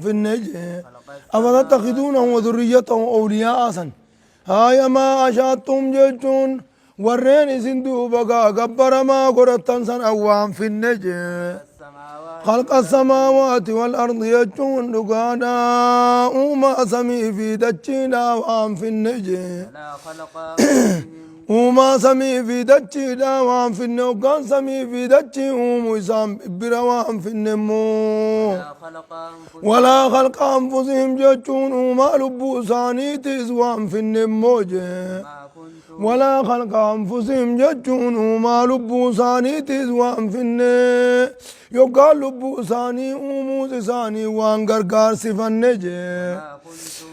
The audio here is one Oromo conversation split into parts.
Finne jee. Afatattakhiduunahum wa dhurriyyatahum awliyaa'a san. Haaya maa ashaattum jechuun warreen isin duuba gaa gabbaramaa godhattan san awwaan finne jee. Khalqa samaawaati wal ardi jechuun dhugaadha. Uumaa samii fi dachiidha waan finne jee. Uumaa samii fi dachiidha waan finne hoggaan samii fi dachii uumu isaan bira waan finne immoo. Walaa khalqa anfusihim jechuun uumaa lubbuu isaaniitiis waan finne immoo jee. Walaa khalqa anfusihim jechuun uumaa lubbuu isaaniitiis waan finne. Yoggaan lubbuu isaanii uumuus isaanii waan gargaarsifanne jee.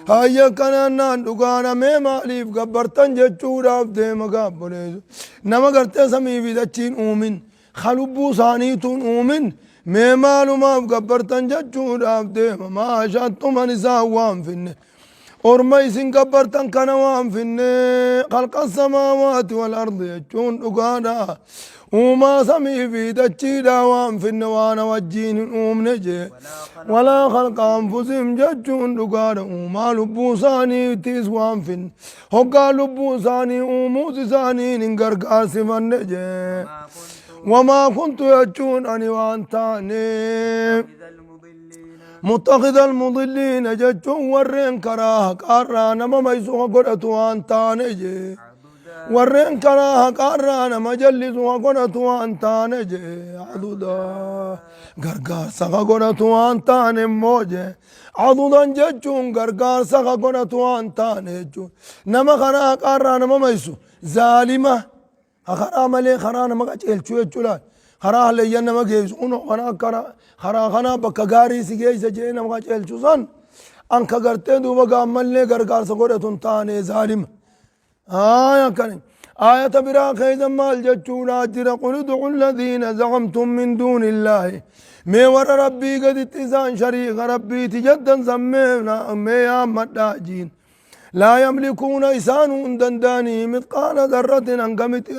Hayya kanaan dhugaadha mee maaliif gabbartan jechuudhaaf deema gaabboleessu. Nama gartee samii fi dachiin uumin ka lubbuu isaaniituun uumin mee maalumaaf gabbartan jechuudhaaf deema maashattuman isaan waan finne. Orma isin gabbartan kana waan finne khalqa samaawaati wal ardi jechuun dhugaadha. Uumaa samii fi dachiidha waan finne waan wajjiin hin uumne jee. Walaa khalqa anfusihim jechuun dhugaadha. Uumaa lubbuu isaaniitiis waan finne. Hoggaa lubbuu isaanii uumuus isaaniin hin gargaarsifanne jee. Wamaa kuntu jechuun ani waan taane. Muttakhidha almudilliina jechuun warreen karaa haqaarraa nama maysu ka godhatu waan taane jee. Warreen karaa haqaarraa nama jallisu ka godhatu waan taane jee. Aduda gargaarsa ka godhatu waan taane immoo jee. Adudan jechuun gargaarsa ka godhatu waan taane jechuun nama karaa haqaarraa nama maysu zaalima Ka karaa malee karaa nama qaceelchu jechuudha. Karaa hallayyan nama geessu kun karaa karaa karaa kanaa bakka gaarii si geessa jedhee nama qaceelchu san an ka gartee duuba gaammallee gargaarsa godhatu hin taane zaalima. Aaya akkana. Aayata biraa keessa maal jechuudha jira qul ud'u alladhiina zacamtum min duuni illaahi mee warra rabbii gaditti isaan shariika rabbiiti jettan san mee yaammadhaa jiin. Laa yamlikuuna isaanuu hin danda'anii mithqaala dharratin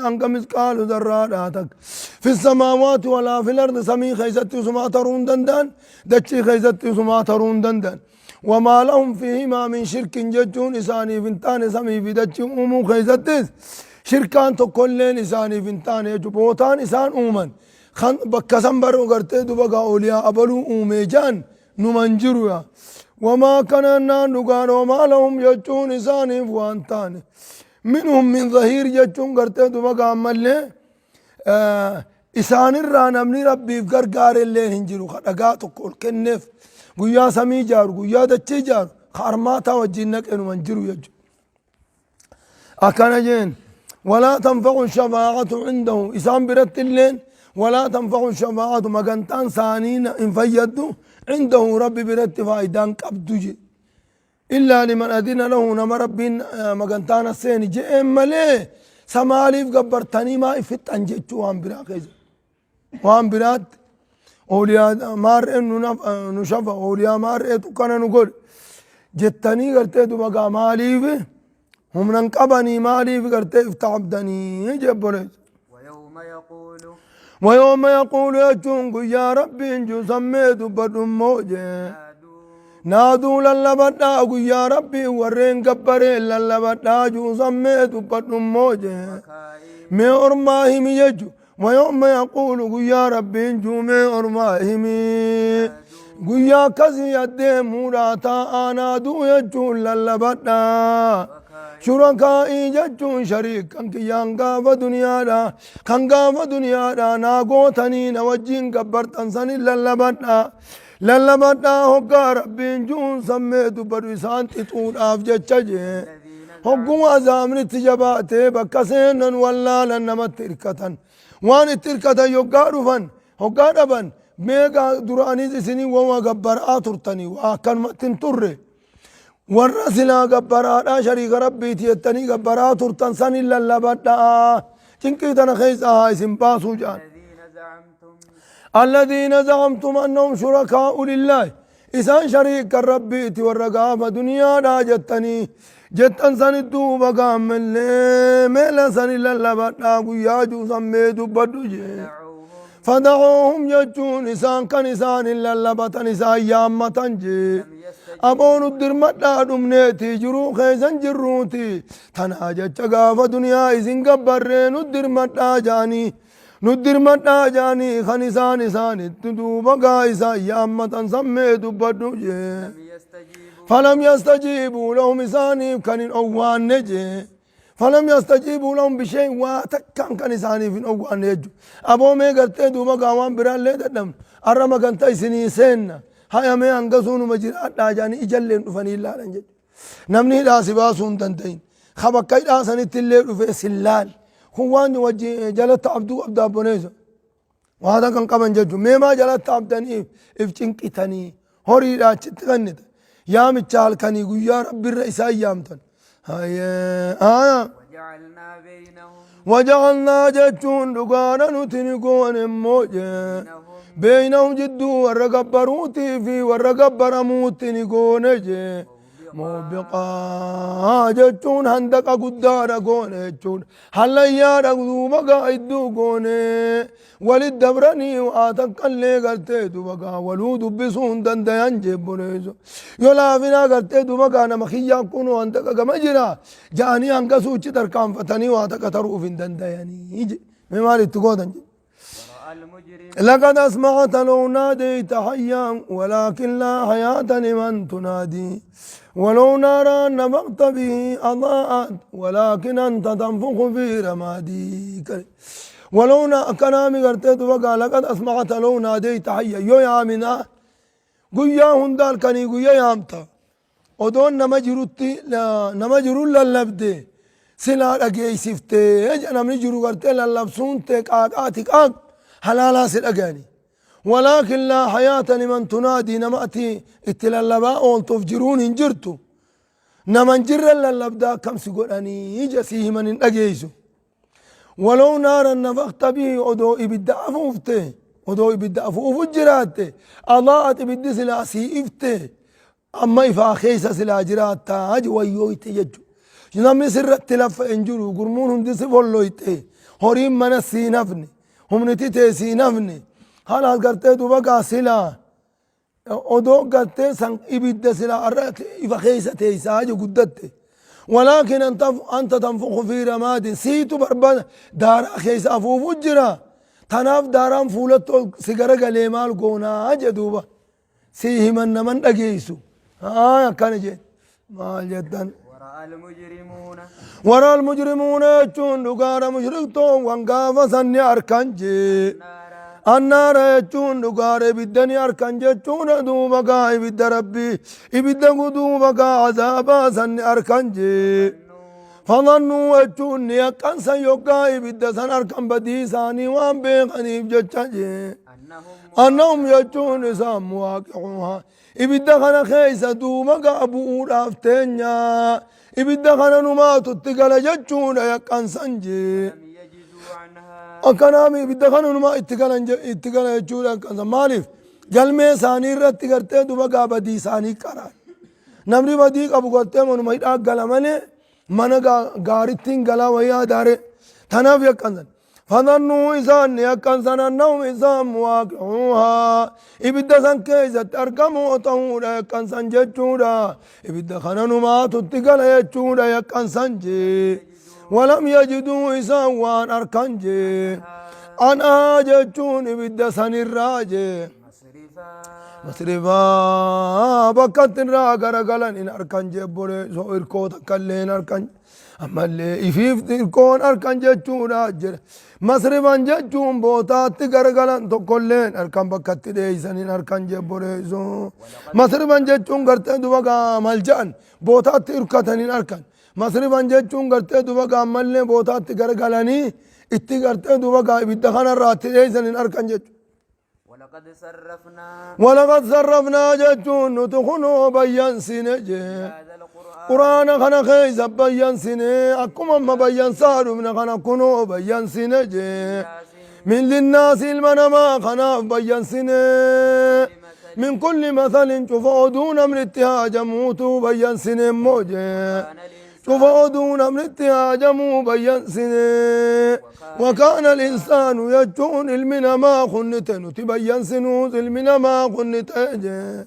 hanga mithqaalu dharraadhaa takka fi samaawaati walaa fil ardi samii keessatti usumaa taruu hin danda'an dachii keessatti usumaa taruu hin danda'an wamaa lahum fiihimaa min shirkin jechuun isaaniif hin taane samii fi dachii uumuu keessattis shirkaan tokkolleen isaaniif hin taane jechuudha bootaan isaan uuman kan bakka san baruu gartee duba gaa ooliyaa abaluu uumee jaan numan jiru yaa wamaa kanannaan dhugaan wamaa lahum jechuun isaaniif waan taane minhum min zahiir jechuun gartee duba gaammallee isaanirraa namni rabbiif gargaarellee hin jiru ka dhagaa tokko ol kenneef guyyaa samii jaaru guyyaa dachii jaaru ka armaataa wajjin naqe numan jiru jechuudha. Akkana jeen walaa tanfa'u shafaa'atu indahu isaan biratti illeen walaa tanfa'u shafaa'atu magantaan isaanii hin fayyaddu indahu rabbi biratti faayidaan qabdu je illaa liman adina lahu nama rabbiin magantaan as seeni je'een malee sa maaliif gabbartanii maa iffixxan jechuu waan biraa keessa waan biraatti ooliyaa maarreen nu shafa ooliyaa maarreetu kana nu godhe jettanii gartee duba gaa maaliif humna hin qabanii maaliif gartee iftaabdanii jebboleessa. ويوم يقول ويوم يقول jechuun guyyaa rabbiin jiru sammee dubbadhu immoo jee. نادوا Naaduu lallabadhaa guyyaa rabbiin warreen gabbareen lallabadhaa jiru sammee dubbadhu immoo jee. شركائي Mee ormaa himi jechu wayooma yaquulu guyyaa rabbiin jiru mee ormaa himi. Guyyaa akkasii addeemuudhaa taa'aa naaduu jechuun lallabadhaa. Shurakaa'ii jechuun shariikan kiyyaan gaafa duniyaadha. Kan gaafa duniyaadha naa gootanii na wajjin gabbartan sanin lallabadha. Lallabadhaa hoggaa rabbiin juun sammee dubbadhu isaan xixuudhaaf jecha jee. Hogguma azaabni itti jabaatee bakka seenan wallaalan namatti hirkatan. Waan itti hirkatan yoggaa dhufan hoggaa dhaban meeqa duraanis isinii wama gabbaraa turtanii waa akkanumatti hin turre. Warra silaa gabbaraadhaa shariika rabbiiti jettanii gabbaraa turtan sanin lallabadhaa. Cinqii tana keessaa haa isin baasuu jedhan. الذين زعمتم الذين زعمتم أنهم شركاء لله isaan shariika rabbiiti warra gaafa duniyaadhaa jettanii jettan sani duuba gaammallee meela sani lallabadhaa guyyaa juusan mee dubbadhu jee. دعوهم Fada'uuhum jechuun isaan kan isaanin lallabatan isaan yaammatan jee. لم يستجيبوا Aboo nu dirmadhaa dhumneeti jiruu keessan jirruuti. Tanaa jecha gaafa duniyaa isin gabbarree nu dirmadhaa jaanii. Nu dirmadhaa jaanii kan isaan isaanitti duuba gaa isaan yaammatan sammee dubbadhu jee. لم يستجيبوا فلم يستجيبوا لهم إساني كان أوان نجي فلم يستجيبوا لهم بشيء واتكان كان إساني في أوان نجي أبو مي قرتي دوبا قاوان بران لي ددم أرما كان تيسني سن هيا مي أنقصون مجرات جاني إجلين فني الله لنجي نمني لا سباسون تنتين خبكاي لا سنت اللي في سلال هو وجه جلت عبدو عبد أبونيزو وهذا كان قبن ججو ميما جلت عبدني افتنكتني هوري لا تغنت يا متشال كان يقول يا ربي الرئيس ايامتن هاي آه. وجعلنا بينهم وجعلنا ججون دقانا نتنقون موجة بينهم بينهم جدو ورقبروتي في ورقبرموتي نقون جي موبقا جتون هندق قدارا قوني جتون هليارا دوبقا إدو قوني ولد دبرني وآتك اللي قرتي دوبقا ولو دبسون دنديان جيبونيزو يولا فينا قرتي دوبقا نمخيا كونو هندق قمجرا جاني هنقسو چتر كام فتني وآتك تروفين دندياني يجي ممالي تقودن جي ورأى المجرم لقد أسمعت لو ناديت حيا ولكن لا حياة لمن تنادي ولو نارا نفخت به أضاءت ولكن أنت تنفخ في رماديك ولو كلامي قرتيت وقال لقد أسمعت لو ناديت حيا يو يا منا قويا هندال كني قويا يامتا odoon nama jirutti nama jiru lallabde silaa dhageeysiftee jecha namni jiru gartee lallabsuun tee qaaqaati qaaq halaalaa si dhagayani walaakin laa hayaata liman tunaadii nama ati itti lallabaa ooltuuf jiruun hin jirtu naman jirre lallabdaa akkam si godhanii ija sii himan hin dhageeysu ولو نارا نفخت به odoo ibidda afuufte odoo ibidda afuufu jiraatte أضاءت ibiddi silaa sii ifte amma ifaa keessa silaa jiraattaa haji wayyooyte jechu namni sirratti laffa hin jiru gurmuun hundi si folloyte horiin mana sii nafne humniti tee sii nafne halas gartee duba gaa silaa odoo gartee san ibidda silaa arra ifa keessa teeysaa haji guddatte ولكن أنت أنت تنفخ في رماد سيتو بربا دارا خيس أفوف جرا تناف داران فولت سيجارة قلي مال قونا جدوبا سيه من من أجيسو آه كان جي ما جدا ورأى المجرمون ورا المجرمون يجون دقار مشركتون وانقاف سني أركان جي النار النار يجون دقار إبدني أركان جتون دوبا قا إبد ربي إبد دوبا قا عذابا سني أركان جي فظنوا يجون يقن سيقا إبد سن أركان بدي ساني وان بيغني بجتشا أنهم أنهم يجون إسان مواقعوها إبدا خنا خيسة دوما قابو رافتنيا إبدا خنا نماتو اتقال جتشون يقن سنجي لم يجدوا عنها Akkanaami ibidda kana numaa itti galan itti gala jechuudha akkansa maaliif galmee isaanii irratti gartee duba gaa badii isaanii qaraan namni badii qabu gartee manuma hidhaa gala malee mana gaaritti hin galaa wayyaa daare tanaaf yakkansan فظنوا إسان يكنسن أنهم إسان مواقعوها إبدا سن كيسة أرقموا طهودا يكنسن جتشودا إبدا خنن ما تتقل يجودا يكنسن جي ولم يجدوا إسان وان أركن جي أنا جتشون إبدا سن الراجي مصرفا masrifaa bakka itti irraa garagalan hin arkan jebbore soo irkoo takka illee hin arkan ammallee ifiif irkoon arkan jechuudha jira masrifan jechuun bootaatti garagalan tokkollee hin arkan bakka itti dheeysan hin arkan jebbore soo masrifan jechuun gartee duba gaa mal ja'an bootaatti irkatan hin arkan masrifan jechuun gartee duba gaa ammallee bootaatti garagalanii itti gartee duba gaa ibidda kanarraa itti dheeysan hin arkan jechuudha. ولقد صرفنا ولقد صرفنا جتون نتخنو بيان سنجي هذا القرآن قرآن خنا خيز بيان سنة أكما ما بيان سارو من خنا كنو بيان سنجي من للناس المنما خنا بيان سنة من كل مثل شوفوا دون من اتهاج موتوا بيان سنة موجي كان الإنسان Cufa oduu namnitti haajamuu bayyansine. Wakaana al-insaanu jechuun ilmi namaa kunni ta'e nuti bayyansinuus ilmi namaa kunni ta'e jee.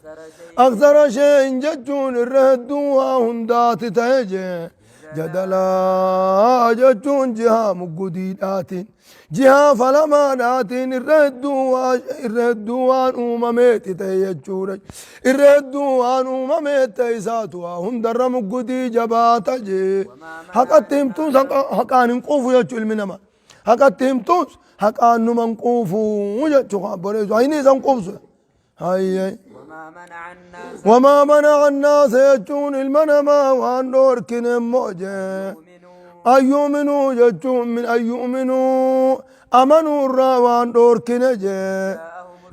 Aksara shee'in jechuun irra hedduu waa hundaati ta'e jee. Jadalaa jechuun jihaa muggudiidhaatiin jihaa falamaadhaatiin irra hedduu waa irra hedduu waan uumameeti ta'e jechuudha. Irra hedduu waan uumameet ta'e isaatu waa hundarra muggudii jabaata jee. Haqatti himtuus haqaan hin quufu jechuu ilmi namaa. Haqatti himtuus haqaan numa hin quufu jechuu kan abboleessu. Hayni isa hin quubsu. Hayyee. وما منع الناس Wamaa mana'a annaasa jechuun ilma namaa waan dhoorkine immoo jee. يؤمنوا An yu'minuu jechuun min an yu'minuu amanuu irraa waan dhoorkine jee.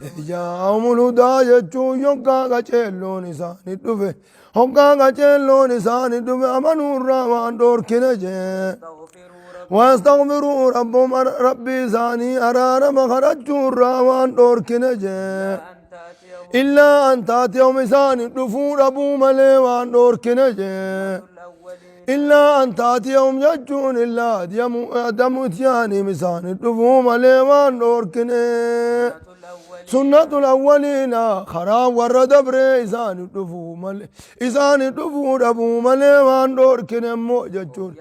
جاءهم Jaa'ahumul hudaa jechuun yoggaa qaceelloon isaanii dhufe. Hoggaa qaceelloon isaanii dhufe amanuu irraa waan dhoorkine jee. استغفروا ربهم Wayastaghfiruu rabbahum rabbii isaanii araarama kadhachuu irraa waan dhoorkine jee. أن تأتيهم Illaa an taatiyahum isaanii dhufuu dhabuu malee waan dhoorkine jee. الأولين Illaa an taatiyahum jechuun illaa adamu ityaaniim isaanii dhufuu malee waan dhoorkine. الأولين Sunnatul awwaliina karaa warra dabree isaanii dhufuu malee isaanii dhufuu dhabuu malee waan dhoorkine immoo jechuun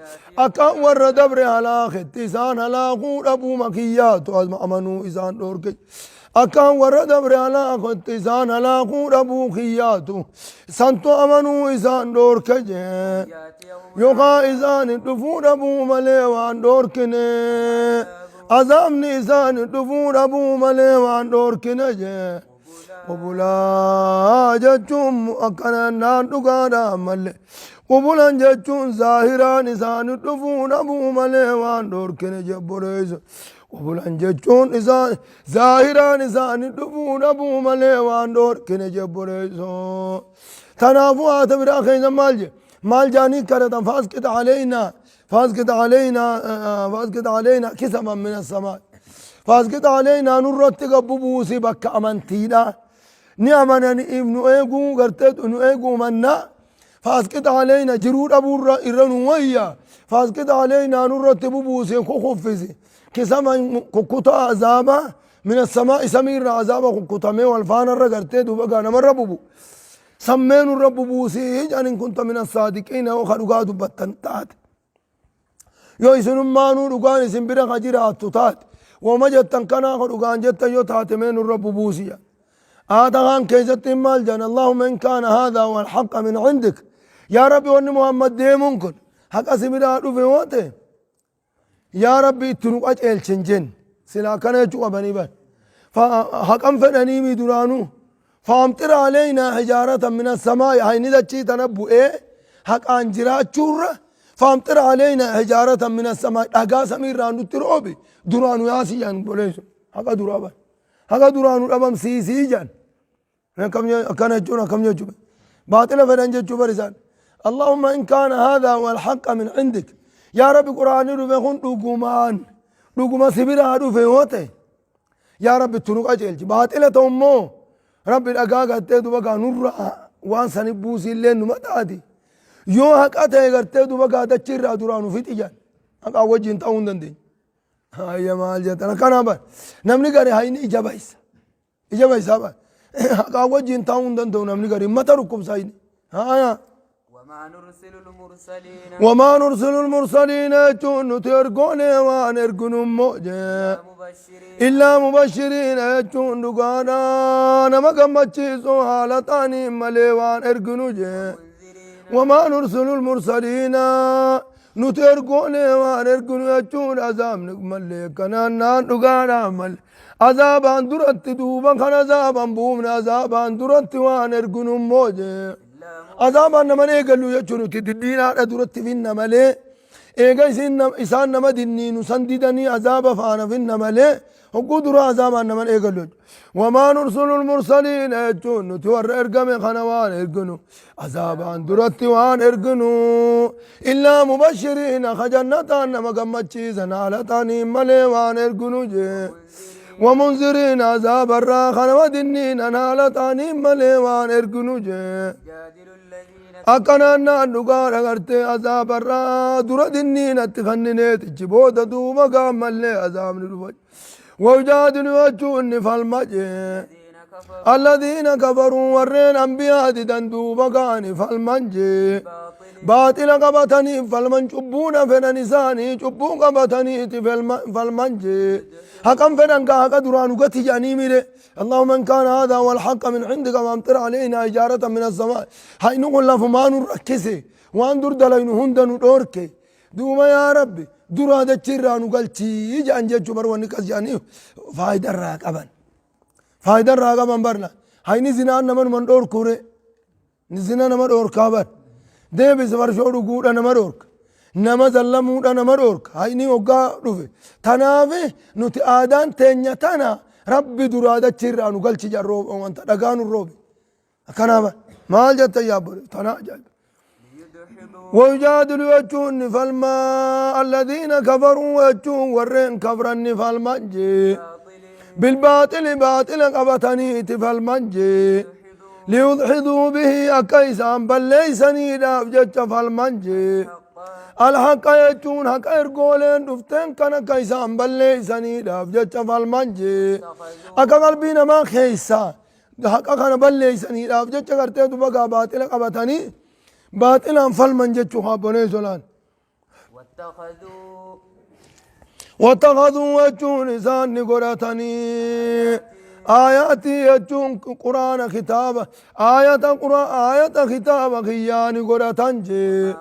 akka warra dabre halaaketti isaan halaakuu dhabuu makiyyaatu amanuu isaan dhoorke. Akkaan warra dabre halaaketti isaan halaakuu dhabuu kiyyaatu santu amanuu isaan dhoorke jee. يأتيهم Yookaan isaan dhufuu dhabuu malee waan dhoorkine. Azaabni isaan dhufuu dhabuu malee waan dhoorkine jee. Qubulaa jechuun akkana naan dhugaadhaan malee. Qubulan jechuun zaahiraan isaan dhufuu dhabuu malee waan dhoorkine jebboleessa. Qubulan jechuun isaan zaahiraan isaan dhufuu dhabuu malee waan dhoorkine jebboleessa. Kanaafuu haata biraa keessa maal jee? Maal jaanii kadhatan faasqit aleynaa faasqit aleynaa faasqit aleynaa kisaman min assamaa. Faasqit aleynaa nurratti gabbu buusi bakka amantiidha. Ni amananiif nu eeguu gartee nu eeguu mannaa. Faasqit aleynaa jiruu dhabuurra irra nu wayya. Faasqit aleynaa nurratti bubuusi kukuffisi. Kisaman kukkutaa azaabaa min assamaa samiirra azaaba kukkutamee wal faanarra gartee duuba gaa namarra bubu. Sammee nurra bubuusii jedhan kunta min assaadiqiina yoo ka dhugaa dubbattan taate. Yoo isinummaanuu dhugaan isin bira ka jiraattu taate. Wama jettan kanaa ka dhugaan jettan yoo taate mee nurra bubuusi jedhan. Haata kaan keessatti maal jedhan Allahumma in kaana haadhaa huwa alhaqqa min indik. Yaa Rabbi wanni Muhammad deemuun kun haqa si biraa dhufe yoo ta'e yaa Rabbi itti nu qaceelchin jenne silaa akkana jechuu qabanii bar. Haqan fedhanii mi duraanuu. Faamxir aleynaa hijaaratan min assamaa'i hayni dachii tana bu'ee haqaan jiraachuurra faamxir aleynaa hijaaratan min assamaa'i dhagaa samiirraa nutti roobi duraanu yaasii jedhan boleessu haqa duraa bar. Haqa duraanu dhabamsiisii jedhan. Akkana jechuun akkam jechuudha. Baaxila fedhan jechuu bar isaan. Allahumma in kaana haadhaa huwa alhaqqa min indik. Yaa Rabbi quraanni dhufe kun dhugumaan dhuguma si biraa dhufe yoo ta'e yaa Rabbi itti nu qajeelchi. Baaxila ta'u immoo Rabbi dhagaa gartee duba gaa nurraa waan sani buusii illee numa taati. Yoo haqa ta'e gartee duba gaa dachii irraa duraa nu fixi jedhan. Haqaa wajjin ta'uu hin dandeenye. Hayya maal jettan akkanaa bar. Namni gari hayni ija baysa. Ija baysaa bar. Haqaa wajjin ta'uu hin danda'u namni gari mata dhukkubsa inni. Haya. وما نرسل المرسلين Wamaa nursilu lmursaliina jechuun nuti ergoonee waan erginu immoo jee. مبشرين Illaa mubashiriina jechuun dhugaadhaa nama gammachiisu haala ta'aniin malee waan erginu jee. منذرين Wamaa nursilu lmursaliina nuti ergoonee waan erginu jechuun azaabni malee kanaan naan dhugaadhaan malee. Azaabaan duratti duuba kan azaabaan buufne azaabaan duratti waan erginu immoo jee. Azaabaan naman eegallu jechuun nuti diddiinaadha duratti finna malee. Eega isaan nama dinniinu san didanii azaaba faana finna malee hogguu dura azaabaan naman eegallu jechuudha. Wamaa nursilu lmursaliina jechuun nuti warra ergame kana waan erginu azaabaan duratti waan erginu illaa mubashiriina ka jannataan nama gammachiisan haala ta'aniin malee waan erginu jee. ومنذرين عذاب الرا خنما دنين أنا لتاني ملي وان ارجنو جي يجادل الذين akkanaan naan dhugaadha gartee azaabarraa dura dinniin atti kannineetichi booda duuba gaammallee azaabni dhufa wajaadilu jechuun ni falma jee الذين كفروا alladhiina kafaruu warreen ambiyaa didan duuba gaani falman jee باطل baaxila qabatanii falman cubbuudha fedhan isaanii cubbuu qabataniiti falman jee haqan fedhan kaa haqa duraan dhugatti jedhanii mire اللهم ان كان هذا هو الحق من عندك فامطر علينا حجارة من السماء هاي نقول لفما نركسي وان در دلين هند ندورك دوما يا ربي درا دچرا نقلتي جان جچ بر ونكس جاني فايدة راقبا فايدة راقبا برنا هاي نزنا نمن من دور كوري نزنا نما dhorkaa bar deebise farshoo dhuguudha nama dhorka nama zallamuudha nama dhorka hayni hoggaa dhufe tanaafi nuti aadaan teenya tana rabbi duraa dachirraa nu galchi jarroo wanta dhagaa nu roobe akkanaaba maal jetta yaabbore tana ajaa'iba ليدحضوا ويجادل يجون فالما الذين كفروا يجون ورين كفرن فالمنجي باطل بالباطل باطل قبتني فالمنجي ليدحضوا به أكيسان بل ليسني داف فالمنجي حقا الحق يجون حق إرقولين دفتين كان كيسان بل ليسني داف فالمنجي اتخذوا أكا قلبي ما خيسا حق كان بل ليسني داف جتش قرتي بقى باطل قبتني باطلا فالمنجي خابوني سولان واتخذوا واتخذوا يجون إسان قرأتني آياتي يجون قرآن كتابة آية قرآن آية كتابة خياني قرأتنجي ما أنزل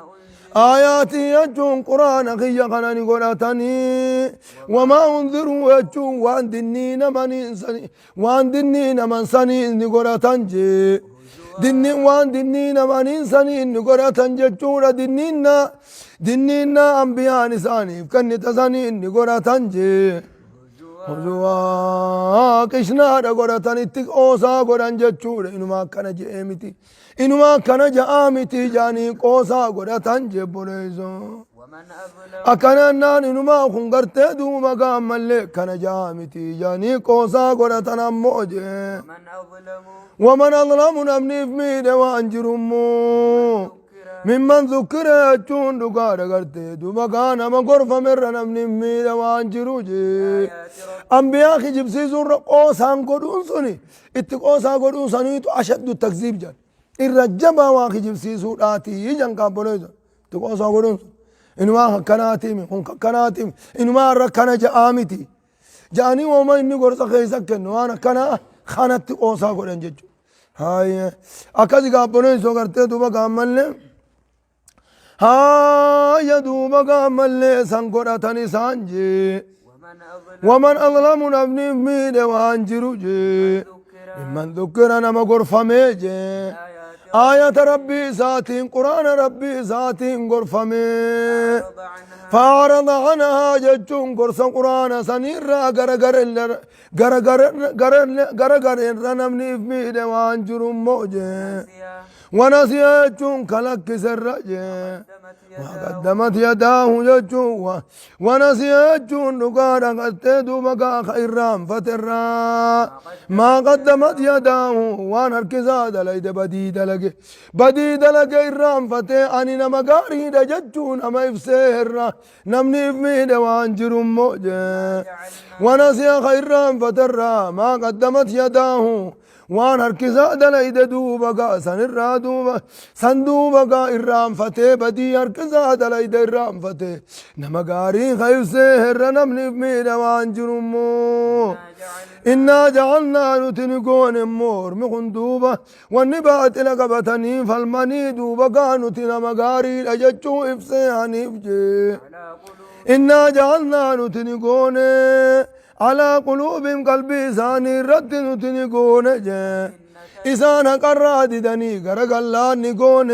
آياتي يجون قرآن خيا خناني قرأتني وما أنذروا يجون وان دنين من إنساني وان دنين من سني قرأتنجي دنين وان دنين من إنساني قرأتنجي جورا دنين دنين أنبياء نساني كن تساني قرأتنجي هزوا Huzwaa qishnaadha godhatan itti qoosaa godhan jechuudha. Inuma akkana je'ee miti. Inuma akkana ja'aa miti jedhanii qoosaa godhatan jebboleessoo. ومن أظلم Akkanaan naan inumaa kun gartee duuba gaammallee akkana ja'aa miti jedhanii qoosaa godhatan ammoo jee. ومن أظلم Waman azlamu namniif miidhe waan jirummoo. ذكر Mimman dhukkira jechuun dhugaadha gartee duuba gaa nama gorfamerra namni miidhe waan jiru jee. آيات ربه أنبياء kijibsiisuurra qoosaan godhuun suni itti qoosaa godhuun saniitu ashaddu takziib jedhan irra jabaa waa kijibsiisuudhaatii jan kaabboleessu itti qoosaa godhuun sun inumaa akkanaatiimi kun akkanaatiimi inumaa irra kana ja'aa miti ja'anii wooma inni gorsa keessa kennu waan akkanaa kanatti qoosaa godhan jechuudha. Haayee akkasi kaabboleessoo gartee duuba gaammallee haaya duuba gaammallee san godhatan isaan jee. ومن أظلم ومن أظلم نبني ميد وانجرو جي ذكر ممن ذكر نما غرفمي جي آيات آية ربي ساتين قرآن ربي ساتين غرفمي أعرض عنها فأعرض عنها جتون قرص قرآن سنيرا غرغر غرغر غرغر رنمني ميد وانجرو موجي نسيا ونسي جتون كلك سر جي قدمت يداه وقدمت يداه جتشو ونسي جتشون نقارا قد بقى خيرا فترا ما قدمت يداه وانا الكزاد ليد بديد لك بديد لك إرام فتي أني نمقاري جتشون أما إفسير نمني في وانجر موجه جعلنا ونسي خيرا فترا ما قدمت يداه waan harkisaa dalayde duuba gaa san irraa duuba san duuba gaa irraanfatee badii harkisaa dalayde irraanfatee nama gaarii kaybsee herra namni miidha waan jirummoo جعلنا innaa jacalnaa nuti ni goone immoo ormi kun duuba wanni baaxila qabatanii falmanii duuba gaa nuti nama gaariidha jechuu ibsee haniif jee على قلوب إنا جعلنا نتنقون على قلوبهم قلبي إساني رد نتنقون جي إسان قرى ددني غرقلان نقون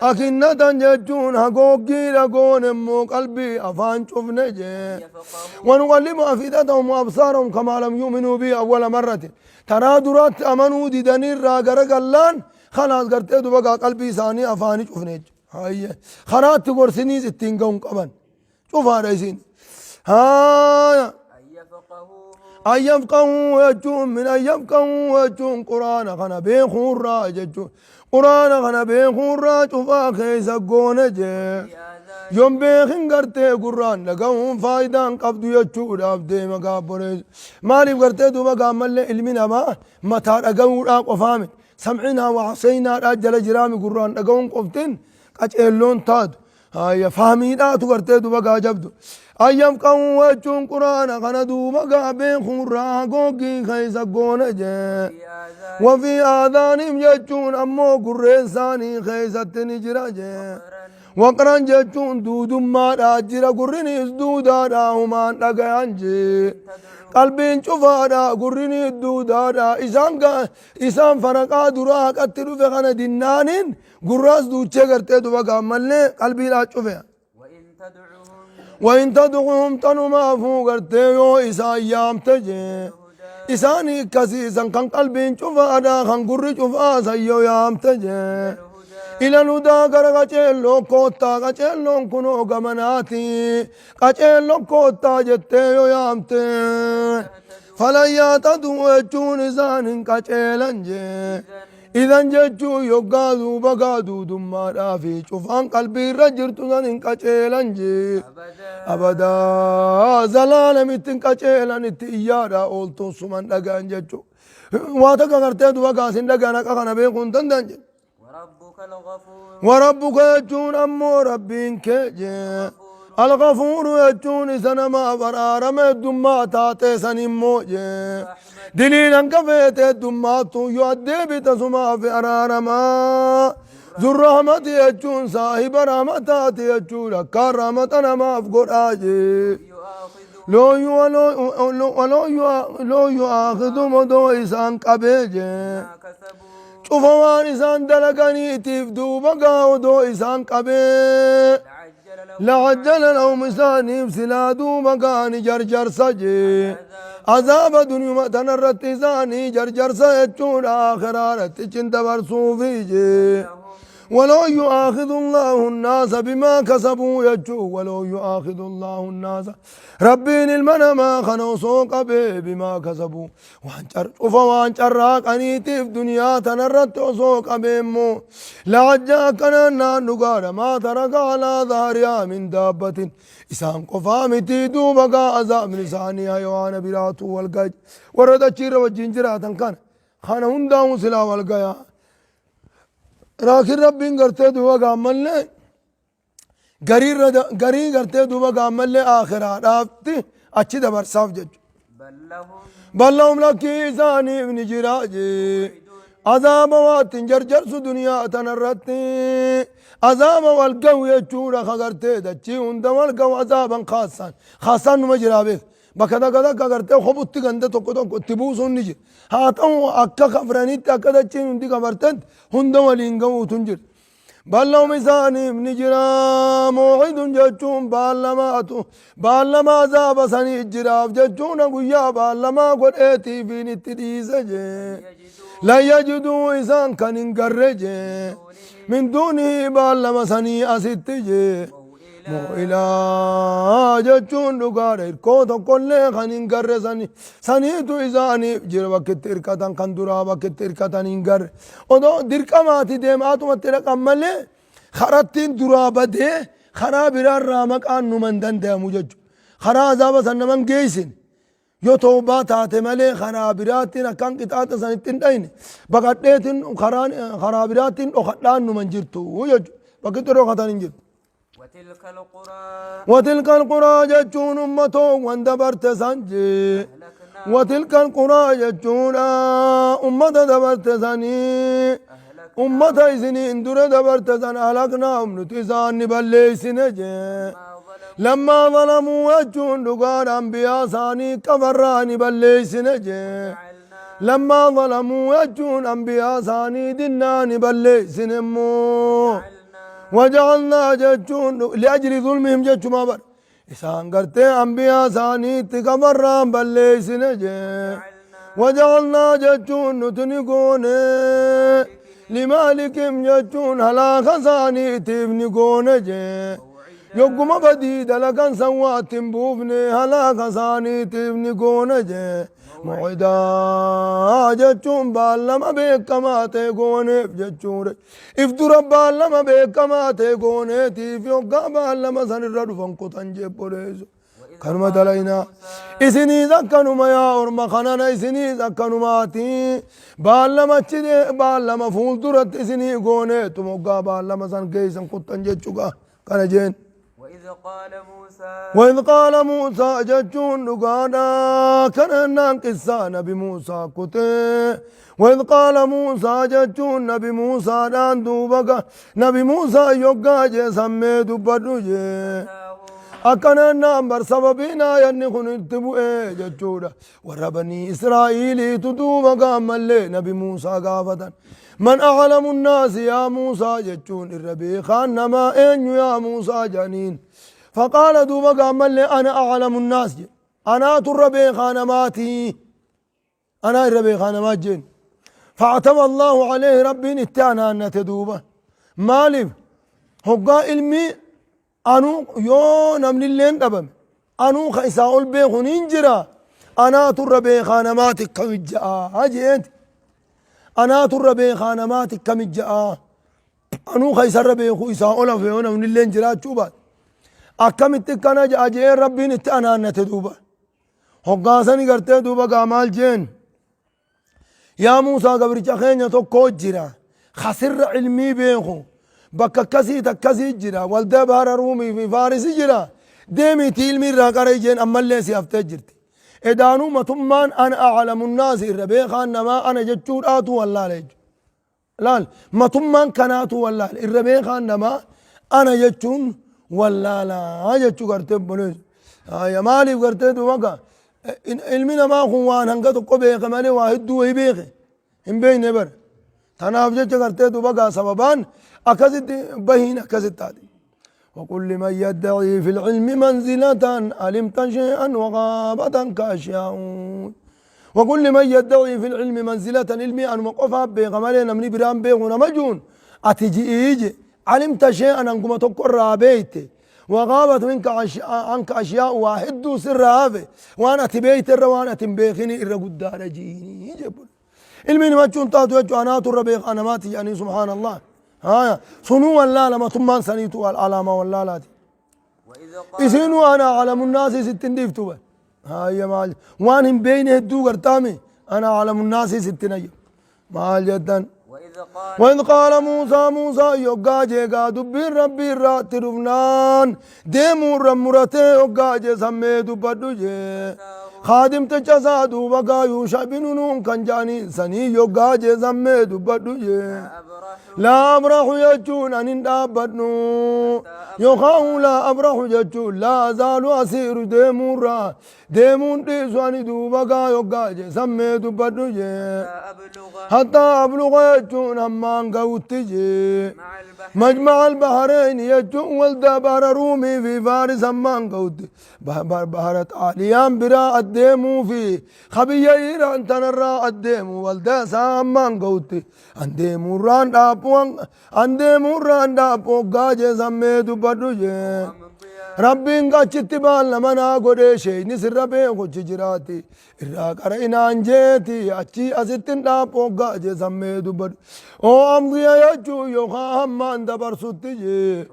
أكنة ججون هقوقي لقون مو قلبي أفان شوفن جي يفقهوا ونقلب أفئدتهم وأبصارهم كما لم يؤمنوا به أول مرة ترى درات أمنوا ددني را غرقلان خلاص قرتي بقى قلبي إساني أفاني شوفن هاي خرات قرسني ستين قوم قبن شوف هذا يسين هاي أن يفقهوه An yafqahuu jechuun min an yafqahuu jechuun quraana kana beekuurraa jechuun quraana kana beekuurraa cufaa keessa goone jee. Yoon beekin gartee gurraan dhagahuun faayidaan qabdu jechuudhaaf deema gaabboleessu. Maaliif gartee duuba gaammallee ilmi namaa mataa dhagahuudhaa qofaa miti. Samcinaa waa seenaadhaa jala jiraami gurraan dhagahuun qoftiin qaceelloon taatu. Haya fahmiidhaatu gartee duuba gaa jabdu. Ayyafqahuu jechuun quraana kana duuba gaa beekuurraa hagoogii keessa goone jee. Wafii aadaaniim jechuun ammoo gurreen isaanii keessatti ni jira jee. Waqran jechuun duudummaadhaa jira gurriniis duudaadhaa humaan dhagayan jee. Qalbiin cufaadhaa gurriniis duudaadhaa isaan isaan faraqaa duraa haqatti dhufe kana dinnaaniin gurraas duuchee gartee duba gaammallee qalbiidhaa cufe. وإن تدعوهم وإن تدعوهم tanumaafuu gartee yoo isaan yaamte jee. Isaanii akkasiisan kan qalbiin cufaadhaa kan gurri cufaasan yoo yaamte jee. إلى الهدى gara qaceelloo koottaa qaceelloon kunoo gamanaati qaceelloo koottaa jettee yoo yaamte falan yahtaduu jechuun isaan hin qaceelan jee. Idan jechuun yoggaa duuba gaa duudummaadhaa fi cufaan qalbii irra jirtu san hin qaceelan jee. Abadaa zalaalamitti hin qaceelan itti iyyaadhaa ooltuun suman dhagaan jechuu. Waa takka gartee duba gaasin dhagaan haqa kana beekuu hin danda'an jedhe. وربك الغفور وربك jechuun ammoo rabbiin kee jee. الغفور jechuun isa namaaf araarama heddummaa taatee san immoo jee. Diliin hanga feete heddummaattu yoo addeebita sumaaf araaramaa. ذو الرحمة jechuun saahiba rahmataati jechuudha akkaan rahmata namaaf godhaa jee. يؤاخذ لو يؤاخذهم odoo isaan qabee jee. ما كسبوا Cufa waan isaan dalaganiitiif duuba gaa odoo isaan qabee. لعجل لهم لعجل لهم isaaniif silaa duuba gaani jarjarsa jee. Azaaba duniyuma tanarratti isaanii jarjarsa jechuudha akhiraarratti cin dabarsuufi jee. ولو يؤاخذ الله الناس بما كسبوا يجو ولو يؤاخذ الله الناس ربين المنما خنو سوق بما كسبوا waan cufa waan carraaqaniitiif duniyaa tanarratti osoo qabeemmoo لعجل akkanaan naan dhugaadha ما ترك على ظهرها من دابة isaan qofaa miti duuba gaa azaabni isaanii hayawaana biraatu wal gahe warra dachiirra wajjin jiraatan kana kana hundaa'u silaa wal gayaa laakiin rabbiin gartee duuba gaammallee garii gartee duuba gaammallee aakhiraadhaafti achi dabarsaaf jechuudha. بل لهم بل لهم lakkii isaaniif ni jira jee. Azaaba waa ittiin jarjarsu duniyaa tanarratti azaaba wal gahu jechuudha ka gartee dachii hunda wal gahu azaaban kaassaan kaassaan numa jiraa beek bakka takka takka gartee kophutti ganda tokko tokko itti buusuun ni jira haa ta'u akka kafranitti akka dachiin hundi kafartetti hunda waliin gahuutu hin jiru. بل لهم isaaniif ni jira موعد jechuun baallamaatu baallama azaaba sanii jiraaf jechuun guyyaa baallamaa godheetiifiin itti dhiise jee. لن يجدوا isaan kan hin garre jee. من دونه baallama sanii asitti jee. موئلا jechuun dhugaadha hirkoo tokkollee kan hin garre sanii saniitu isaaniif jira bakkitti hirkatan kan duraa bakkitti hirkatan hin garre odoo dirqamaati deemaatumatti dhaqan malee karattiin duraa badee karaa biraarraa maqaan numa hin danda'amu jechuudha karaa azaaba san naman geessin yoo toobaa taate malee karaa biraattiin akkan qixaaxa sanitti hin dhayne baqadheetiin karaa biraattiin dhokadhaan numa hin jirtu jechuudha bakkitti dhokatan hin jirtu. وتلك القرى وتلك القرى jechuun ummatoowwan dabarte san jee. أهلكنا وتلك القرى jechuun ummata dabarte sanii أهلكنا ummata isiniin dura dabarte san أهلكناهم nuti isaan ni balleessine jee. ما ظلموا لما ظلموا jechuun dhugaan anbiyaa isaanii kafarraa ni balleessine jee. جعلنا لما ظلموا jechuun anbiyaa isaanii dinnaa ni balleessine immoo. جعلنا وجعلنا jechuun لأجل ظلمهم jechumaa bar isaan gartee anbiyaa isaaniitti kafarraan balleessine jee. جعلنا وجعلنا jechuun nuti ni goone لمهلكهم jechuun halaaka isaaniitiif ni goone jee. Yogguma badii dalagan san waa ittiin buufne halaaka isaaniitiif ni goone jee. Maw'idaa jechuun baallama beekamaa ta'e gooneef jechuudha. If dura baallama beekamaa ta'e gooneetiif yoggaa baallama sanirra dhufan kutan jebboleessu. Kanuma dalaynaa. Isiniis akkanuma yaa orma kanana isiniis akkanumaati. Baallama achi baallama fuulduratti isinii gooneetu moggaa baallama san keeysan kuttan jechuudha. Kana jeen. وإذ قال موسى وإذ قال موسى جتون دغادا كان قصة نبي موسى كتي وإذ قال موسى جتون نبي موسى دان دوبا نبي موسى يوغا جي سمي دبدو جي akkana naan bar sababiin aayanni kun itti bu'ee jechuudha. Warra banii Israa'iiliitu duuba gaammallee nabi Muusaa gaafatan. Man a'lamu nnaasi yaa Muusaa jechuun irra beekaan namaa eenyu yaa Muusaa jedhaniin. Faqaala duuba gaammallee ana a'lamu nnaas jedhe. Anaatu irra beekaa namaatii. Anaa irra beekaa namaa jeen. فعتب الله عليه ربين itti anaannate duuba. Maaliif hoggaa ilmi anuu yoo namni illeen dhabame anuu ka isaa ol beeku nin jira anaatu irra beekaa namaati kamijja'a jeenti anaatu irra beekaa namaati kamijja'a anuu ka isarra beeku isaa ol hafe yoo namni illeen jiraachuu baate akkamitti akkana ja'a jeen rabbiin itti anaannate duuba hoggaasani gartee duuba gaa maal jeen yaa Muusaa gabricha keenya tokko jira kasirra ilmii beeku bakka akkasii takkasii jira waldaa bahara ruumii fi faarisi jira deemiitii ilmii irraa qaree jeen ammallee si haftee jirti edaanuu matummaan ana a'lamu nnaasi irra beekaan namaa ana jechuudhaatu wallaale jechuudha laal matummaan kanaatu wallaale irra beekaan namaa ana jechuun wallaalaa jechuu gartee obboleessu maaliif gartee duuba gaa ilmi namaa kun waan hanga tokko beeke malee waa hedduu wayi beeke hin beekne bara tanaaf jecha gartee duuba gaa sababaan akkasitti bahiin akkasitti taate وقل لمن يدعي في العلم منزلة علمت شيئا وغابت عنك أشياء وقل لمن يدعي في العلم منزلة علمي أن وقفها بغمالي نمني برام بيغنا مجون أتجي إيجي علمت شيئا أنكم تقر بيتي وغابت منك عنك أشياء واحد سر هذا وأنا تبيت الر وأنا تنبيخني إر قدار جيني جبل علمي ما تشون تاتو يجو أنا تربيخ أنا ما يعني سبحان الله هايا سنو ولا لما ثم سنيتو العلامة ولا لا وإذ قال إسينو أنا أعلم الناس ستين ديفتو هاي مال وان بين هدو قرتامي أنا أعلم الناس ستين أيو مال جدا وإذ قال وإذ قال موسى موسى يوغا جيغا دبي ربي رات رفنان ديمو رمرته يوغا جي سمي دبدو جي خادم تجسا دوبا يوشع بن نون كان جاني سني يوغا جي سمي دبدو جي أبرح لا أبرح يجون أن دابتنو يخاو لا أبرح يجون لا أزال أسير ديمورا ديمون ديسواني دوبا يوغا جي سمي دبدو جي أبلغ حتى أبلغ يجون أمان قوتي جي مع البحر مجمع البحرين يجون ولد بحر رومي في فارس أمان قوتي بحر عاليان برا الديمو في خبي إيران تنرى الديمو ولد سامان قوتي أنديمو ران دابو أنديمو ران دابو قاجي سمي دبدو جي أمضي Rabbiin qachitti baallama naa godhee sheeyni sirra beekuchi jiraati irraa qara inaan jeeti achi asittin dhaaphoo gaaje sammee dubbadhu oo amdiya jechuu yookaan hammaan dabarsutti jee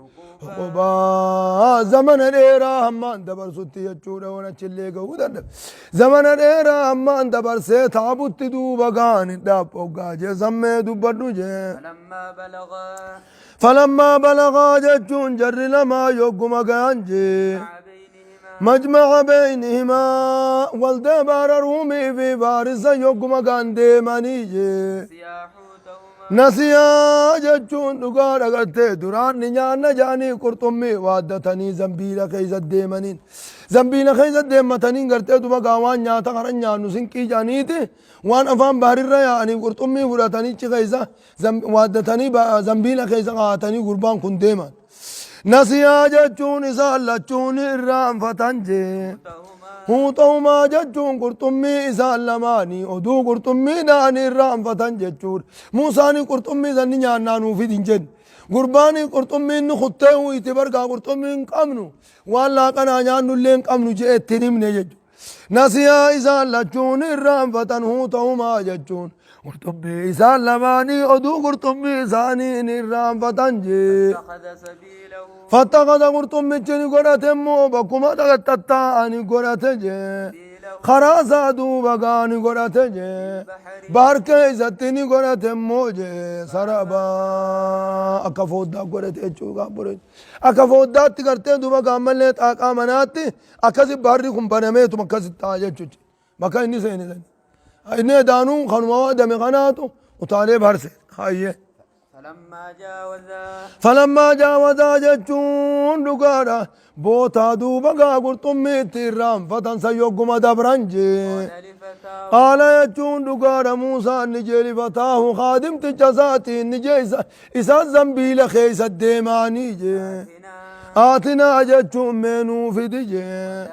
qubaa zamana dheeraa hammaan dabarsutti jechuudha waan achillee gahuu dadhabe zamana dheeraa hammaan dabarsee taabutti duuba gaani dhaaphoo gaaje sammee dubbadhu jee فلما بلغا فلما بلغا جتون جر لما يقوم جي مع بينهما مجمع بينهما والدبار رومي في فارس يقوم ديماني جي نسيا حوتهما نسيا جتون دغار غرتي دران نيان جاني قرطمي وادتني زنبيل كيز ديمانين زنبيل كيز ديمتنين غرتي دوبا غاوان نياتا خرن نيانو سنكي جانيتي وان افان بحر الريا اني قرطمي فراتني چيزا وادتني زنبيل كيز قاتني قربان كن ديمان نسيا جتون سالچون الرام فتنجي حوتهما Huuxa'umaa jechuun qurxummii isaan lamaanii oduu qurxummiidhaan irraanfatan jechuudha. Muusaan qurxummii sanni nyaannaa nuuf hin jenne. Gurbaan qurxummiin nu kuttee itti bargaa qurxummii hin qabnu waan laaqanaa nyaannu illee hin qabnu jee itti himne jechuudha. Nasiyaa isaan lachuun irraanfatan huutahumaa jechuun qurxummii isaan lamaanii oduu qurxummii isaanii ni irraanfatan jee. فاتخذ سبيله Fattaqada qurxummichi ni godhate immoo bakkuma tattaa'ani godhate jee. سبيله Karaa isaa duuba gaa ni godhate jee. البحر Bahar keessatti ni godhate immoo jee sarabaa akka fooddaa godhate jechuudha godhate. Akka fooddaatti gartee duuba gaammallee xaaqaa manaatti akkasi baharri kun banameetuma akkasi ta'a jechuudha. Bakka inni seene sani. Inni edaanuu kanuma waadame kanaatu utaalee bahar seene. Hayyee. فلما جاوزا Falammaa jaawazaa jechuun dhugaadha. Bootaa duuba gaa qurxummiitti irraanfatan san yogguma dabran jee. قال لفتاه Qaala jechuun dhugaadha Muusaan ni jee lifataahu kaadimticha isaatiin ni jee isaan zambiila keessa deemaanii jee. آتنا Aatinaa jechuun mee nuu fidi jee.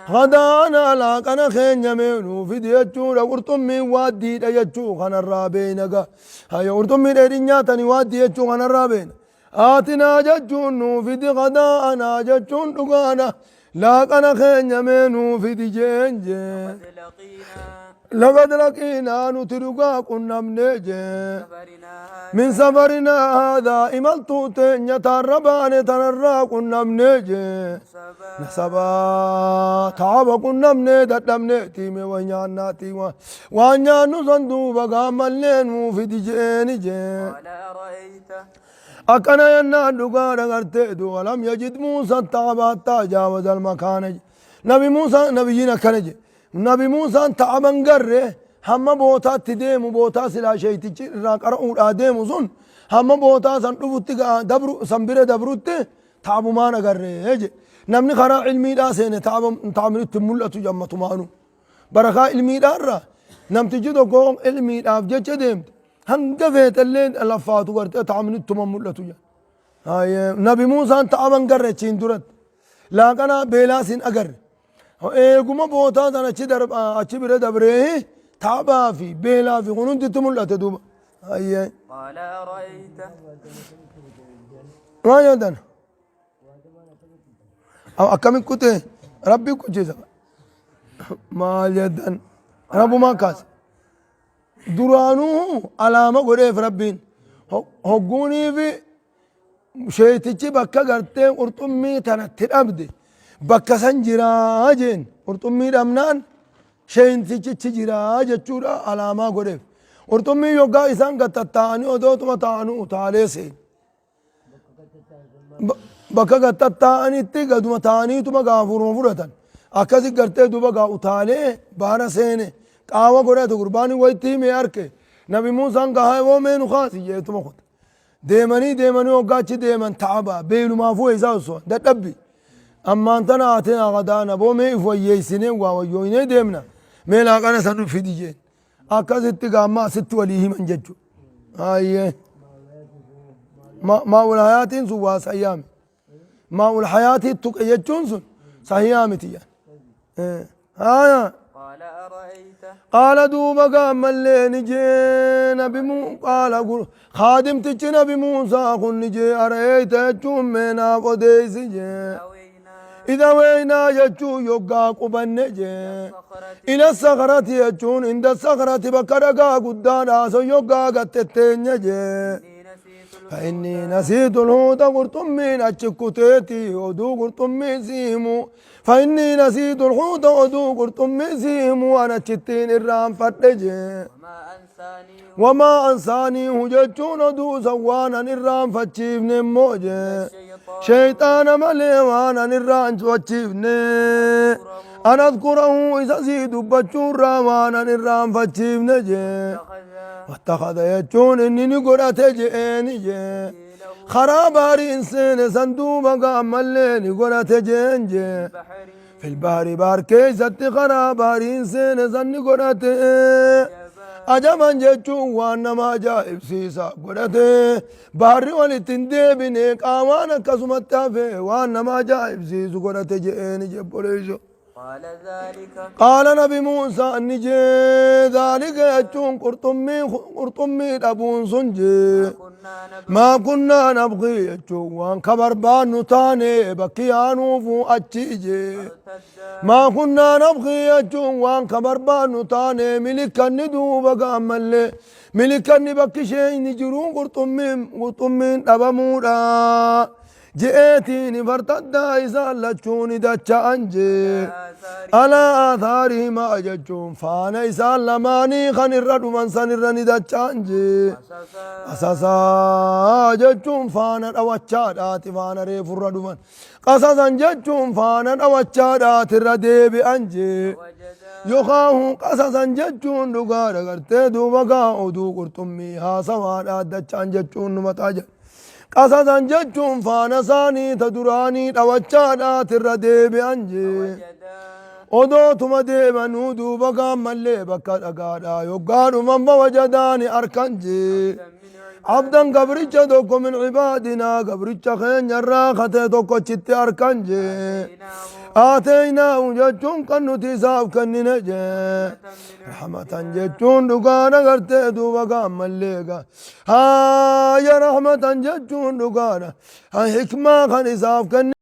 غداءنا Hadaanaa laaqana keenya mee nuu fidi jechuudha qurxummiin waaddiidha jechuu kanarraa beeyna gaa. Hayya qurxummii dheedhin nyaatanii waaddii jechuu kanarraa beeyna. Aatinaa jechuun nuu fidi hadaanaa jechuun dhugaadha. Laaqana keenya mee nuu fidi jeen jee. قد لقينا لقد لقينا nuti dhugaa qunnamne jee. سفرنا هذا من سفرنا هذا imaltuu teenya taarra baane tanarraa qunnamne jee. نصبا Nasabaa taaba qunnamne dadhabne tiime waan nyaannaati waan nyaannu san duuba gaammallee nuu fidi jeeni jee. قال أرأيت Akkana yennaan dhugaa dhagartee duuba lam yajid Muusaa taaba hattaa jaawaza almakaana je. Nabi Muusaa nabiyyiin akkana je. Nabi Muusaan taaban garre hamma bootaatti deemu bootaa silaa sheeytichi irraa qara'uudhaa deemu sun hamma bootaa san dhufutti dabru san bira dabrutti taabumaan agarree je. Namni karaa ilmiidhaa seene taabni itti mul'atu jammatumaanu. Barakaa ilmiidhaarraa namtichi tokko ilmiidhaaf jecha deemte hanga feetellee laffaatu gartee taabni ittuma mul'atu jedha. Nabi Muusaan taaban garre achiin duratti. Laaqana beelaa sin agarre. Eeguma bootaa san achi darba achi bira dabree taabaa fi beelaa fi kun hundi itti mul'ate duuba. Hayyee. قال أرأيت Maal jedhan? Akkamiin kutee? Rabbi kuchisa. Maal jedhan? Rabbumaan kaase. Duraanuu alaama godheef Rabbiin. Hogguunii fi sheetichi bakka gartee qurxummii tanatti dhabde bakka san jiraa jeen qurxummii dhabnaan sheetichichi jiraa jechuudha alaamaa godheef. Qurxummii yoggaa isaan gattattaa'anii odootuma taa'anii utaalee seene. Bakka gattattaa'anitti gaduma taa'aniituma gaafuruma fudhatan. Akkasi gartee duuba gaa utaalee baara seene qaawa godhate gurbaani wayitti himee arke Nabi Muusaan gahaa woo mee nu kaasi jeetuma kuta. Deemanii deemanii hoggaa achi deeman taaba beelumaafuu isaa osoo dadhabbi. Ammaan tana aatinaa gadaana boo mee if wayyeessinee waa wayyooynee deemna mee laaqana san nu fidi jeen. Akkasitti gaamma asitti walii himan jechuudha. Hayyee. Maa'ul hayaatiin sun waa sayyaami. Maa'ul hayaatii tuqe jechuun sun sahiyaa miti jedhan. Haaya. قال أرأيت Qaala duuba gaammallee ni jee nabi muu qaala kaadimtichi nabi Muusaa kun ni jee ara'eeyta jechuun mee naaf odeessi jee. أوينا Idha weynaa jechuun yoggaa qubanne jee. الصخرة Ila sakrati jechuun inda sakrati bakka dhagaa guddaadhaa sun yoggaa gattetteenya jee. إني نسيت فإني الحوت نسيت الحوت قرطمين أتشكتيتي ودو قرطمي سيمو فإني نسيت الحوت ودو قرطمي سيمو أنا تشتين الرام فتجي وما أنسانيه وما أنساني هجتون دو سوانا الرام فتشيفني موجي الشيطان شيطان ملي وانا الرام فتشيفني أنا أذكره إذا زيد بچورا وانا الرام فتشيفني جي اتخذ واتخذ يجون إني نقرأت جئني جي سبيله خراب إنسان صندوق قام الليل قرأت جين جي البحر في البحر باركي ست خراب إنسان زن قرأت عجبا أجبا جتشو وانا ما جائب سيسا قرأت بحر ولتندبني قاوانا كسمت في وانا ما جائب سيسا قرأت جئني جبوليشو. قال ذلك. Qaala nabi Muusaa ni jee dhaalika jechuun qurxummii dhabuun sun jee كنا نبغي. Maa kunnaa nabgii jechuun waan ka barbaannu taane bakki yaanuufu achi jee. ارتدا. Maa kunnaa nabgii jechuun waan ka barbaannu taane milikkanni duuba gaammallee milikkanni bakki ishee inni jiruun qurxummiin dhabamuudha je'eetiin fartaddaa isaan lachuun dacha'an jee. آثار. Alaa aathaarihimaa jechuun faana isaan lamaanii kan irra dhuman san irra ni dacha'an jee. قصصا. Qasasaa jechuun faana dhawachaadhaati, faana reefurra dhuman. Qasasan jechuun faana dhawachaadhaati irra deebi'an jee. وجدا. Yookaan qasasan jechuun dhugaadha gartee duuba gaa oduu qurxummii haasawaadha dacha'an jechuun nu mataa jedha. Qasasan jechuun faana isaanii ta duraanii dhawachaadhaati irra deebi'an jee. وجدا. Odootuma deemanuu duuba gaammallee bakka dhagaadhaa yoggaa dhuman fawajadaani arkan jee. من عباد. Abdan gabricha tokko min cibaadinaa gabricha keenyarraa katee tokkochitti arkan jee. آتيناه. Aateynaahu jechuun kan nuti isaaf kennine jee. من Rahmatan jechuun dhugaadha gartee duuba gaammallee gaa. Haaya rahmatan jechuun dhugaadha. Hikmaa kan isaaf kennine.